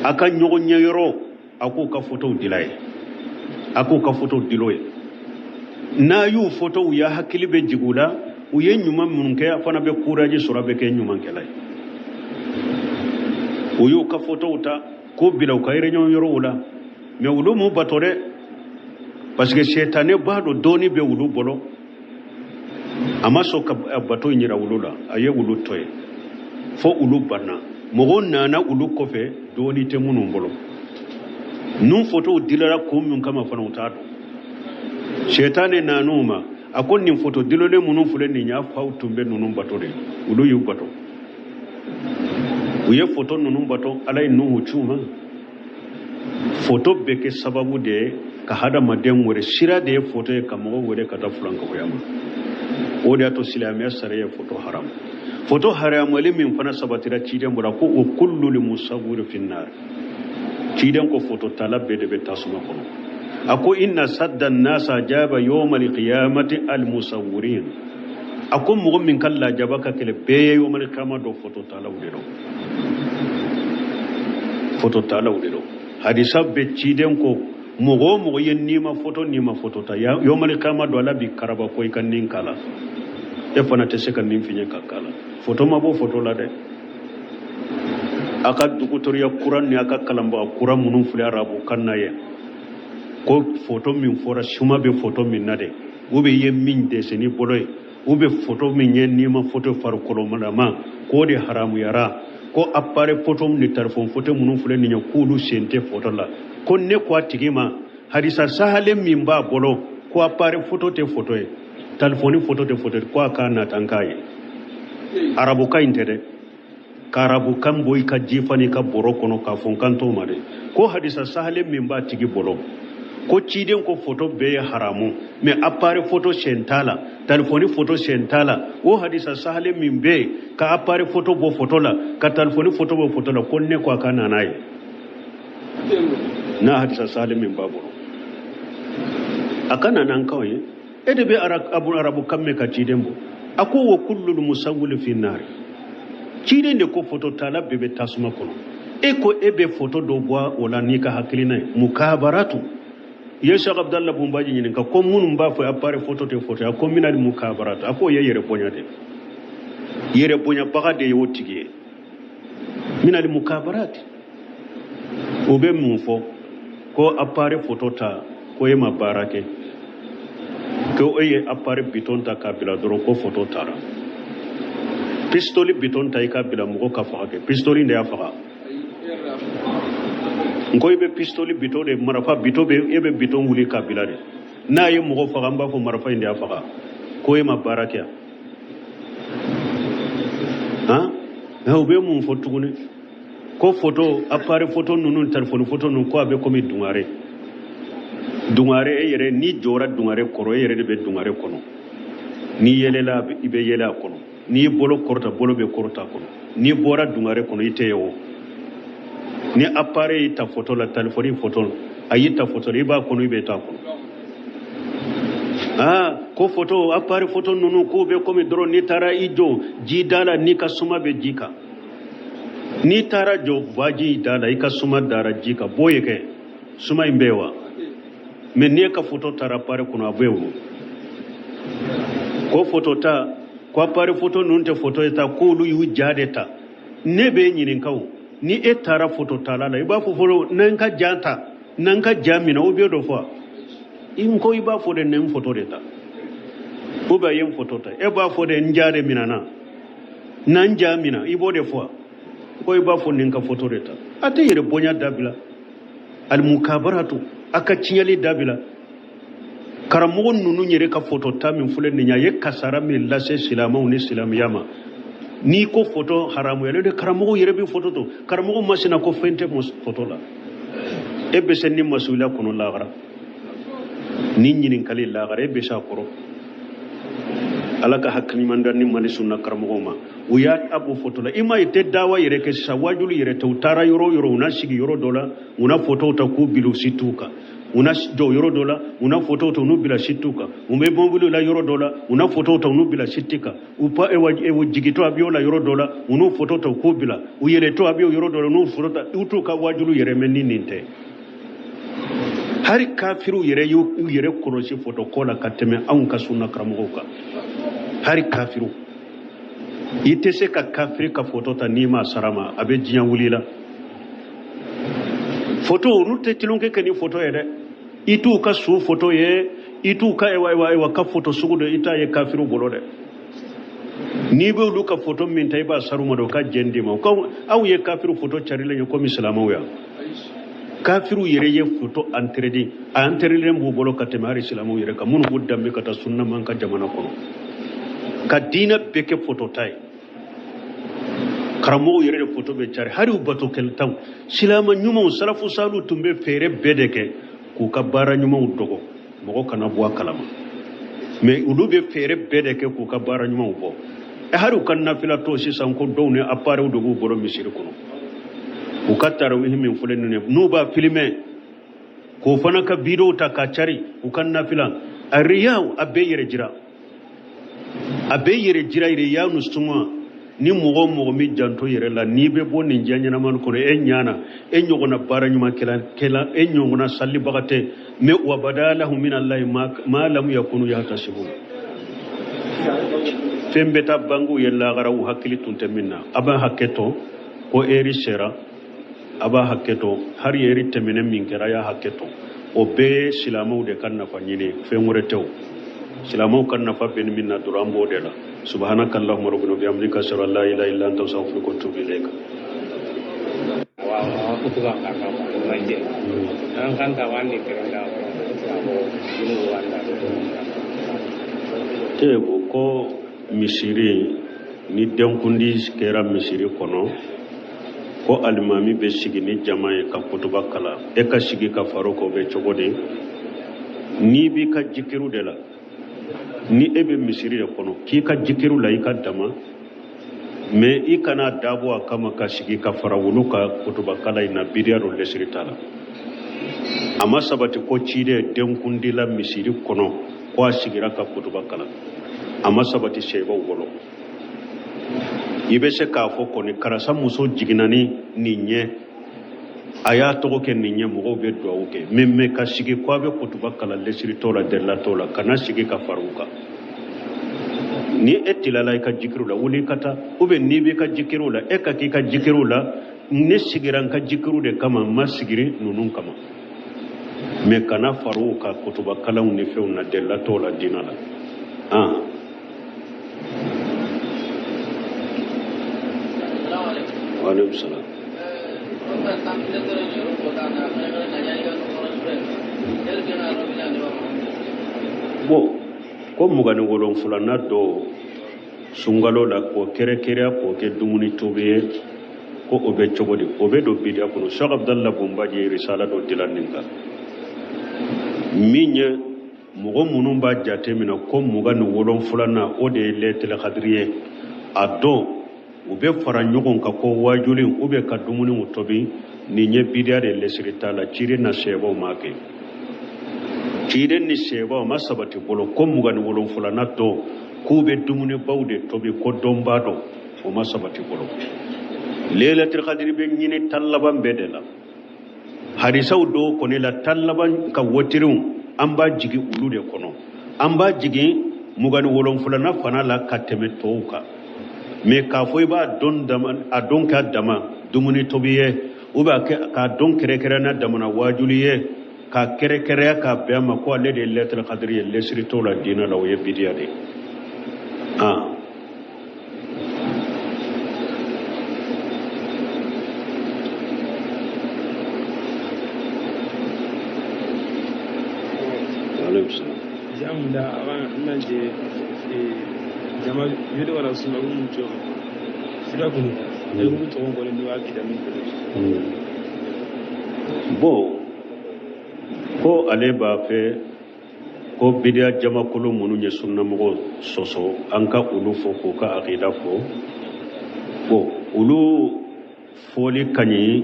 a ka ɲɔgɔn ɲɛyɔrɔ, a k'u ka fotow dila ye, a k'u ka fotow dilo ye. N'a y'u fotow ye, hakili bɛ jigin u la, u ye ɲuman minnu kɛ, a fana bɛ courage sɔrɔ, a bɛ kɛ ɲumankɛla ye. U y'u ka fotow ta k'o bila u ka réunion yɔrɔw la, mais olu m'u bato dɛ, parce que sɛtanɛ b'a dɔn dɔɔni bɛ olu bolo, a ma sɔn ka bato in yira olu la. A ye olu to yen fo olu banna. Mɔgɔw nana olu kɔfɛ, dɔɔni tɛ minnu bolo, ninnu fotow dilara kun min kama fana, u t'a dɔn. Sɛtanɛ nan'u ma, a ko nin foto dilolen minnu filɛ nin y'a faw tun bɛ ninnu bato de, olu y'u bato, u ye foto ninnu bato. Ala ye Nuhu ci u ma. Foto bɛ kɛ sababu de ye ka hadamaden wele, sira de ye foto ye ka mɔgɔ wele ka taa fulankafoya ma. O de y'a to silamɛya sariya ye foto haram. Foto haramuyali min fana sabatira ciden bɔra ko o kullu li musawwiri finnar. Ciden ko foto tala bɛɛ de bɛ tasuma kɔnɔ. A ko inna sadda nasa jaba yawma alqiyamati almusawwirin. A ko mɔgɔ min ka lajaba ka kɛlɛ bɛɛ ye yawma alqiyama dɔ, foto talaw de don, foto talaw de don. Hadisa bɛ ciden ko mɔgɔ o mɔgɔ ye nima foto, nima foto ta, yawma alqiyama dɔ, Ala b'i karaba ko i ka nin kala, e fana tɛ se ka nin fiɲɛ ka kala. Foto ma bɔ foto la dɛ. A ka dɔgɔtɔrɔya kura ni a ka kalanbaga kura minnu filɛ arabu kan na ye ko foto min fɔra, suma bɛ foto min na dɛ, u bɛ ye min dɛsɛ ni bolo ye, u bɛ foto min ye nima foto farikololama, k'o de haramuyara. Ko appareil photo ni téléphone photo minnu filɛ nin ye, k'olu sen tɛ photo la. Ko ne ko a tigi ma, hadisa sahalen min b'a bolo ko appareil photo tɛ photo ye, téléphone photo tɛ photo ye, ko a k'a nata n k'a ye. Arabukan in tɛ dɛ, ka arabukan bɔ i ka jifa n'i ka bɔrɔ kɔnɔ k'a fɔ n kan t'o ma dɛ. Ko hadisa sahalen min b'a tigi bolo ko ciden ko photo bɛɛ ye haramu, mais appareil photo sen t'a la, téléphone photo sen t'a la, o hadisa sahalen min bɛ yen ka appareil photo bɔ photo la, ka téléphone photo bɔ photo la, ko ne ko a ka na n'a ye, n'a hadisa sahalen min b'a bolo, a ka na n'an kanw ye. E de bɛ arabu kan mɛn ka ciden bɔ. A ko wa kullul musawwili fi nari, ciden de ko photo tala bɛɛ bɛ tasuma kɔnɔ. E ko e bɛ photo dɔ bɔ o la n'i ka hakilina ye, mukabaratu. I ye Cheikh Abdallah Bunbaji ɲininka ko minnu b'a fɔ appareil photo tɛ photo, a ko minal mukabaratu, a k'o ye yɛrɛ bonya de, yɛrɛ bonyabaga de y'o tigi ye. Minal mukabarati. O bɛ mun fɔ? Ko appareil photo ta, ko e ma baara kɛ, ko e ye appareil biton ta k'a bila dɔrɔn ko photo taara. Pistoli biton ta i k'a bila mɔgɔ ka faga kɛ, pistoli de y'a faga. N ko i bɛ pistoli bito de, marafa bito bɛ, e bɛ biton wuli k'a bila de, n'a ye mɔgɔ faga, n b'a fɔ marafa in de y'a faga, ko e ma baara kɛ. Han, u bɛ mun fɔ tuguni? Ko photo, appareil photo ninnu, téléphone photo ninnu, ko a bɛ komi dungare. Dungare, e yɛrɛ n'i jɔra dungare kɔrɔ, e yɛrɛ de bɛ dungare kɔnɔ. N'i yɛlɛla, i bɛ yɛlɛ a kɔnɔ. N'i bolo kɔrɔta, bolo bɛ kɔrɔta a kɔnɔ. N'i bɔra dungare kɔnɔ, i tɛ ye o. Ni appareil y'i ta photo la, téléphone photo, a y'i ta photo la, i b'a kɔnɔ, i bɛ taa kɔnɔ. Aa, ko photo, appareil photo ninnu, k'o bɛ komi dɔrɔn n'i taara i jɔ ji da la, n'i ka suma bɛ ji kan. N'i taara jɔ baji da la, i ka suma dara ji kan, b'o ye kɛ suma in bɛ yen wa? Mais n'i ka photo taara appareil kɔnɔ, a bɛ yen o. Ko photo ta, ko appareil photo ninnu tɛ photo ye ta, k'olu y'u ja de ta. Ne b'e ɲininka o, ni e taara photo tala la, i b'a fɔ fɔlɔ n'an ka ja ta, n'an ka ja minɛ, o bɛ dɔ fɔ. I ko i b'a fɔ de ne n photo de ta, ou bien ye n photo ta, e b'a fɔ de n ja de minɛ na, n'an ja minɛ, i b'o de fɔ. Ko i b'a fɔ nin ka photo de ta. A tɛ yɛrɛ bonya dabila, alimukabaratu, a ka tiɲɛli dabila. Karamɔgɔ ninnu yɛrɛ ka photo ta min filɛ nin ye, a ye kasara min lase silamɛw ni silamɛya ma. N'i ko photo haramuyalen de, karamɔgɔw yɛrɛ bɛ photo to, karamɔgɔ masina ko fɛn tɛ photo la. E bɛ se ni masuliya kɔnɔ lahara, ni ɲininkali lahara, e bɛ se a kɔrɔ. Ala ka hakili ɲuman da ni Mali sunna karamɔgɔw ma. U y'a bɔ photo la, i ma ye tɛ dawa yɛrɛ kɛ sisan, wajulu yɛrɛ tɛ. U taara yɔrɔ o yɔrɔ, u na sigi yɔrɔ dɔ la, u na photo ta k'u bila u sitiw kan. U na jɔ yɔrɔ dɔ la, u na photo ta u n'u bila sitiw kan. U bɛ mobili la yɔrɔ dɔ la, u na photo ta u n'u bila siti kan. U pa ewa jigitɔ avion la yɔrɔ dɔ la, u n'u photo ta u k'u bila. U yɛlɛtɔ avion yɔrɔ dɔ la, u n'u photo ta. U t'u ka wajulu yɛrɛ mɛn ni nin tɛ. Hali kafiriw yɛrɛ y'u yɛrɛ kɔlɔsi photo ko la ka tɛmɛ anw ka sunna karamɔgɔw kan. Hali kafiriw, i tɛ se ka kafiri ka photo ta n'i ma sara ma, a bɛ diɲɛ wuli la. Photo, olu tɛ tulonkɛ kɛ ni photo ye dɛ. I t'u ka su photo ye, i t'u ka ewa ewa ewa ka photo sugu dɔ, i t'a ye kafiriw bolo dɛ. N'i bɛ olu ka photo min ta, i b'a saru ma dɛ, u ka jɛn d'i ma. Aw ye kafiriw photo carilen ye komi silamɛw yan. Kafiriw yɛrɛ ye photo interdit, a interdit b'u bolo ka tɛmɛ hali silamɛw yɛrɛ kan, minnu b'u danbe ka taa sunna man ka jamana kɔnɔ, ka diinɛ bɛɛ kɛ photo ta ye. Karamɔgɔw yɛrɛ de photo bɛ cari, hali u bato kɛlɛtanw. Silamɛ ɲumanw, salafu salu tun bɛ fɛɛrɛ bɛɛ de kɛ k'u ka baara ɲumanw dɔgɔ, mɔgɔ kana bɔ a kalama. Mais olu bɛ fɛɛrɛ bɛɛ de kɛ k'u ka baara ɲumanw bɔ. Hali u ka nafila tɔ sisan, ko dɔw ni appareil de b'u bolo misiri kɔnɔ, u ka tarawihi min filɛ nin ye, n'u b'a filmer k'o fana ka vidéo ta k'a cari, u ka nafila a riyaw, a bɛɛ yɛrɛ jira, a bɛɛ yɛrɛ jira, riya ni suma. Ni mɔgɔ mɔgɔ min janto yɛrɛ la, n'i bɛ bɔ nin diɲɛ ɲɛnama kɔnɔ, e ɲana, e ɲɔgɔnna baara ɲuman kɛla, e ɲɔgɔnna salibaga tɛ. Mais wa badalahum min allahi ma lam yakunu yahtasibun. Fɛn bɛ taa bangew ye lahara, u hakili tun tɛ min na. A b'a hakɛ to ko eri sera, a b'a hakɛ to hali eri tɛmɛnen min kɛra, a y'a hakɛ to. O bɛɛ ye silamɛw de ka nafa ɲini, fɛn wɛrɛ tɛ o. Silamɛw ka nafa bɛ ni min na dɔrɔn an b'o de la. Subhanaka allahumma rabbana bihamdika ashhadu an la ilaha illa anta astaghfiruka wa atubu ilayka. Te ko misiri ni denkundi kɛra misiri kɔnɔ ko alimami bɛ sigi ni jama ye ka kutuba kalan, e ka sigi ka faro k'o bɛ cogo di? N'i b'i ka jikiru de la, ni e bɛ misiri de kɔnɔ k'i ka jikiru la i ka dama, mais i kana dabɔ a kama ka sigi ka fara wulu ka kutuba kalan in na, bidiya dɔ lɛsiri t'a la. A ma sabati ko ciden denkundi la misiri kɔnɔ ko a sigira ka kutuba kalan, a ma sabati sɛbaw bolo. I bɛ se k'a fɔ kɔni karisa muso jiginna ni nin ye, a y'a tɔgɔ kɛ nin ye, mɔgɔw bɛ duwawu kɛ, mais ka sigi ko a bɛ kutuba kalan lɛsiri t'o la, delila t'o la, kana sigi ka fara u kan. Ni e tilala i ka jikiru la, wuli i ka taa, ou bien n'i b'i ka jikiru la, e ka k'i ka jikiru la, ne sigira n ka jikiru de kama, n ma sigiri ninnu kama. Mais kana fara u ka kutuba kalanw ni fɛnw na, delila t'o la diinɛ la. Waaleykum salaam. Bon, ko 27nan dɔ sunkalo la k'o kɛrɛkɛrɛya k'o kɛ dumuni tobi ye, ko o bɛ cogo di? O bɛ don bidiya kɔnɔ. Cheikh Abdallah Bunbaji ye risala dɔ dilan nin kan, min ye mɔgɔ minnu b'a jate minɛ ko 27nan o de ye lɛtɛlɛ kadiri ye, a dɔn u bɛ fara ɲɔgɔn kan ko wajuli u bɛ ka dumuniw tobi, nin ye bidiya de lɛsiri t'a la. Ciden na sɛbaw ma kɛ, ciden ni sɛbaw ma sabati bolo ko 27nan dɔn k'u bɛ dumunibaw de tobi ko dɔnba dɔn, o ma sabati bolo. Lailatul Qadr bɛ ɲini tan laban bɛɛ de la. Hadisaw dɔw kɔni la tan laban ka wotiriw an b'a jigin olu de kɔnɔ, an b'a jigin 27nan fana la ka tɛmɛ tɔw kan. Mais k'a fɔ i b'a dɔn dama, a dɔn k'a dama dumuni tobi ye, ou bien k'a dɔn kɛrɛnkɛrɛnnenya damana wajuli ye, k'a kɛrɛnkɛrɛnya k'a bɛn a ma ko ale de ye lailatul qadr ye, lɛsiri t'o la diinɛ la, o ye bidiya de ye. Bon, ko ale b'a fɛ ko bidiya jamakulu minnu ye sunnamɔgɔ sɔsɔ, an ka olu fɔ k'u ka akida fɔ. Bon, olu fɔli ka ɲi,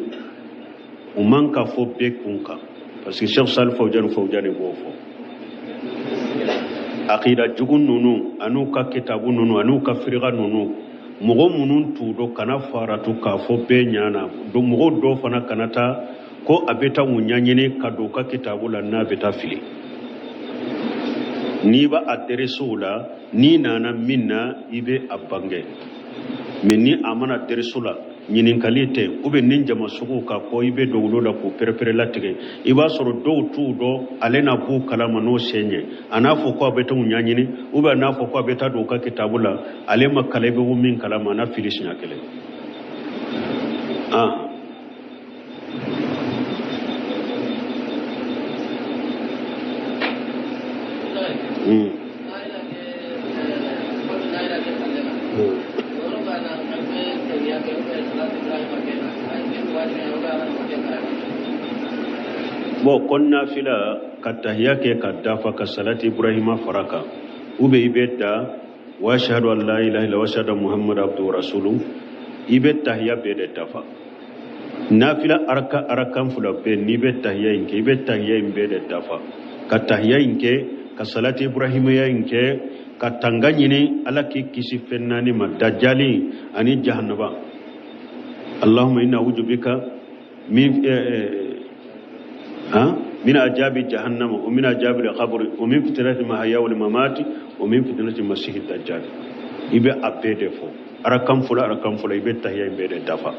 u man ka fɔ bɛɛ kun kan, parce que Cheikh Salih Fawzan Fawzan b'o fɔ. Akida jugu ninnu an'u ka kitabu ninnu an'u ka firiga ninnu, mɔgɔ minnu t'u dɔn kana faratu k'a fɔ bɛɛ ɲana. Don mɔgɔ dɔw fana kana taa ko a bɛ taa u ɲɛɲini ka don u ka kitabu la n'a bɛ taa fili. N'i b'a adressé o la, n'i nana min na i bɛ a bange, mais ni a mana adressé o la ɲininkali tɛ, ou bien ni jama sugu ka kɔ i bɛ don olu la k'u pɛrɛpɛrɛ latigɛ, i b'a sɔrɔ dɔw t'u dɔn, ale na b'u kalama n'o sen ye, a n'a fɔ ko a bɛ taa u ɲɛɲini, ou bien a n'a fɔ ko a bɛ taa don u ka kitabu la, ale ma kalan i bɛ min kalama, a n'a fili siɲɛ kelen. Bon, ko nafila ka tahiya kɛ ka dafa ka salati Ibrahima fara kan, ou bien i bɛ da wa ashhadu an la ilaha illa wa ashhadu Muhammad abduhu wa rasuluhu, i bɛ tahiya bɛɛ de dafa. Nafila araka arakan fila bɛɛ n'i bɛ tahiya in kɛ, i bɛ tahiya in bɛɛ de dafa, ka tahiya in kɛ, ka salati Ibrahimaya in kɛ, ka tanga ɲini Ala k'i kisi fɛn naani ma, dajali ani jahanaba. Allahumma inna a'udhu bika min min ajabi jahannama wa min ajabi al-qabr wa min fitnati mahya wal mamati wa min fitnati masihi dajjal. I bɛ a bɛɛ de fɔ arakan fɔlɔ arakan fɔlɔ, i bɛ tahiya in bɛɛ de dafa.